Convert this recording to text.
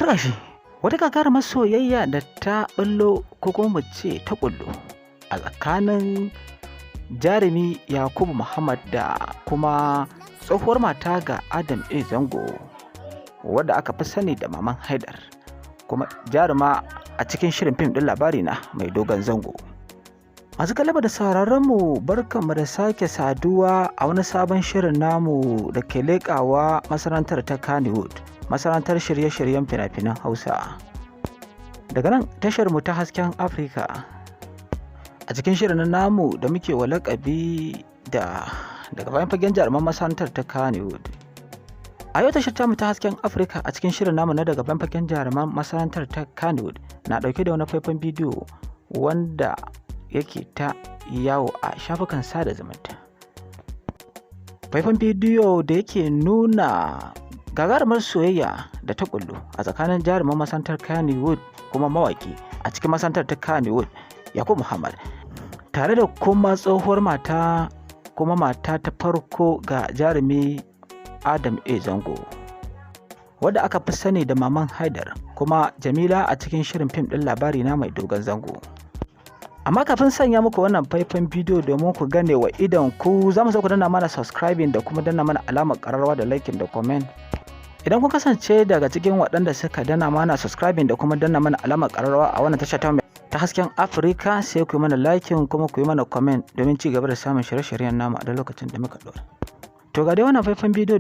Tarkashi wata gagarumar soyayya da ta ɓullo, ko kuma mu ce ta ƙullu, a tsakanin jarumi Yakubu Muhammad da kuma tsohuwar mata ga Adam A. Zango, wadda aka fi sani da Maman Haidar, kuma jaruma a cikin shirin fim ɗin Labari Na mai dogon zango. Masu kalama da sauraronmu, barkanmu da sake saduwa a wani sabon shirin namu da ke leƙawa masana'antar ta Kannywood, masana'antar shirye-shiryen fina-finan Hausa. Daga nan tashar mu ta Hasken Afirka, a cikin shirin namu da muke wa lakabi da "Daga bayan fagen jaruman masana'antar ta Kannywood". A yau tashar tamu ta Hasken Afirka, a cikin shirin namu na "Daga bayan fagen jaruman masana'antar ta Kannywood", na ɗauke da wani faifan bidiyo wanda yake ta yawo a shafukan sada zumunta. Faifan bidiyo da yake nuna gagarumar soyayya da ta kullu a tsakanin jaruman masana'antar Kannywood kuma mawaki a cikin masana'antar ta Kannywood, Yakubu Muhammad, tare da kuma tsohuwar mata kuma mata ta farko ga jarumi Adam A. Zango, wadda aka fi sani da Maman Haidar, kuma Jamila a cikin shirin fim ɗin Labari Na mai dogon zango. Amma kafin sanya muku wannan faifan bidiyo domin ku gane wa idon ku, za mu so ku danna mana subscribing da kuma danna mana alamar ƙararrawa da liking da comment. Idan kun kasance daga cikin waɗanda suka danna mana subscribing da kuma danna mana alamar ƙararrawa a wannan tasha ta Hasken Afirka, sai ku yi mana liking kuma ku yi mana comment domin ci gaba da samun shirye-shiryen namu a duk lokacin da muka ɗora. To, ga dai wannan faifan bidiyo.